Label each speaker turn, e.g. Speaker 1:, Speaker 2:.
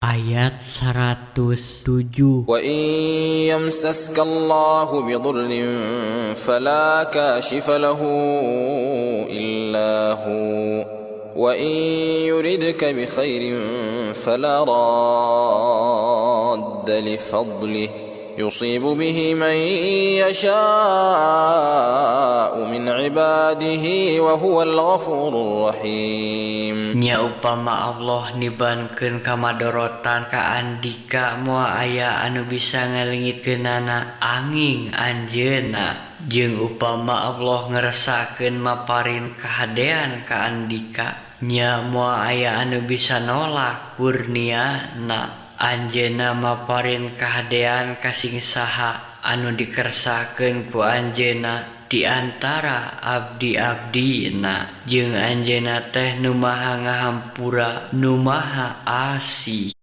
Speaker 1: Ayat 107.
Speaker 2: وإن يمسسك الله بضر فلا كاشف له إلا هو وإن يردك بخير فلا راد لفضله يصيب به من يشاء من عباده وهو الغفور الرحيم.
Speaker 1: Nya upama Allah nibankeun kamadorotan ka andika, moal aya anu bisa ngaleungitkeunana anging Anjeunna. Jeung upama Allah ngersakeun maparin kahadean ka andika, nya moal aya anu bisa nolak kurniana. Anjeunna maparin kahadean ka sing saha anu dikersakeun ku Anjeunna di antara abdi-abdina. Jeung Anjeunna teh nu Maha Ngahampura, nu Maha Asih.